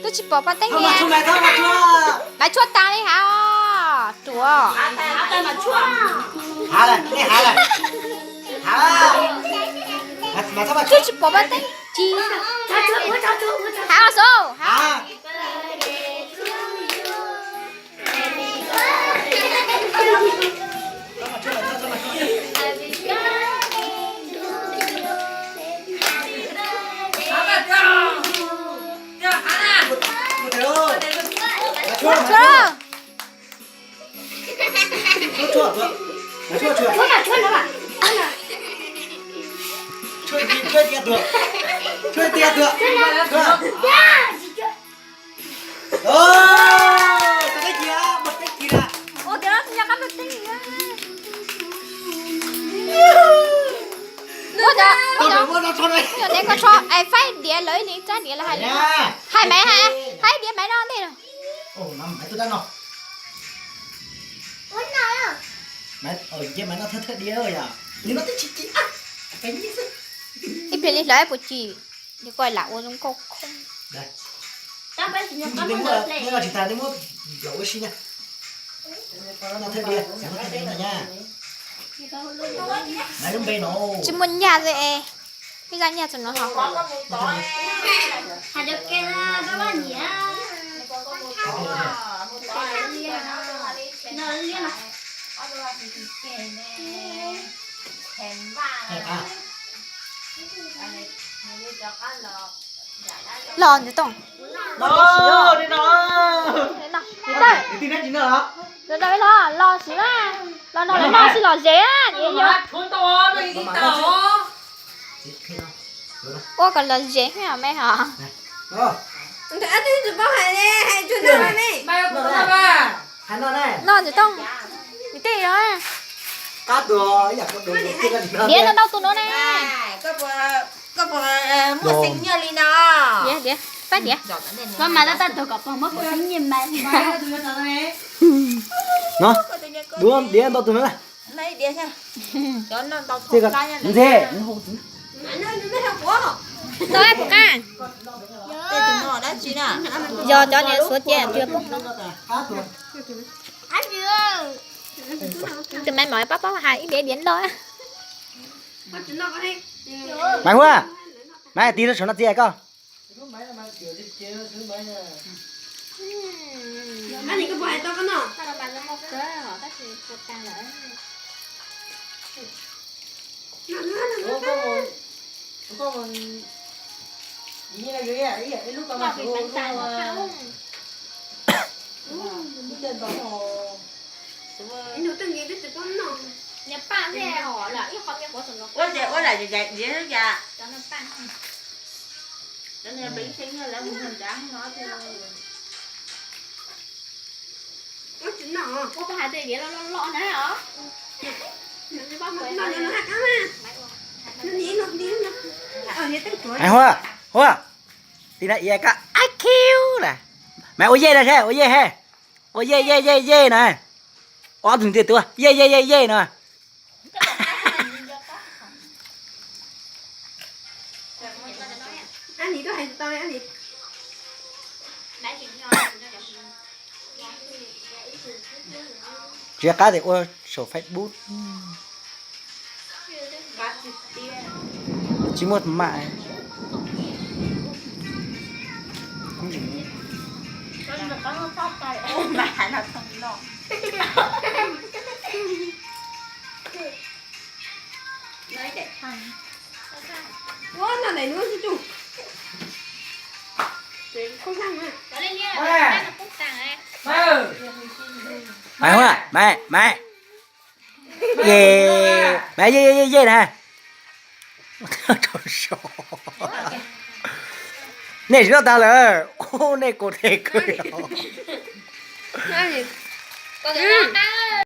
Twb tsis pom pob teeb li. Maiv tshuaj tas li hab. Ruam. Hav lawm, nej hav lawm. Hav. Twb tsis pom pob teeb tsis. Hav xwb, hav. Ua tiag, ua tiag, ua tiag. Nyuam dev koj tsho, es faib diav lawv ib leeg tsab diav lawv hais li. Hais Maiv, hais, hais diav Maiv no ntej. Ib pliag li hlawv puas tsim, koj lam ua zoo nkauj khoob. Tsis muaj nyaj li es, ib zaj nyaj txog no ho. Los ntawm tooj. Los, los siv na. Los no lawv noj xwb los zem. Ua kom los zem me hos. Noj ntawm tooj. Diav no ntau tus no ne. Diav, diav, pab diav. Koj mas tab tag tug kom pog muab kuv xib nyiaj mas. No, dua diav ntau tus no na. Ntxhe, no puas qab. Yog cov niam suav cia tus poob no. Tus me mom pab pab hais ib diav diav loj. Maiv Huab, Maiv tig rau saum no txiv koj. Ua ces ua lawm yam yam. Cov niag peev xeeb lawv mus nrad no. Ua poj hais tej viav loj loj na os. Hais Huab, Huab, tig no iav koj I Q na. Maiv ua yej na, ua yej he. Ua yej yej yej yej na. Ob tug ntiag tub yej yej yej yej na. Tsis qab tias ua saum Facebook. Tsis muaj mam. Maiv Huab, Maiv, Maiv, yej yej yej yej na. Nej tsis noj tag lawm, nej kuv tej kawg os.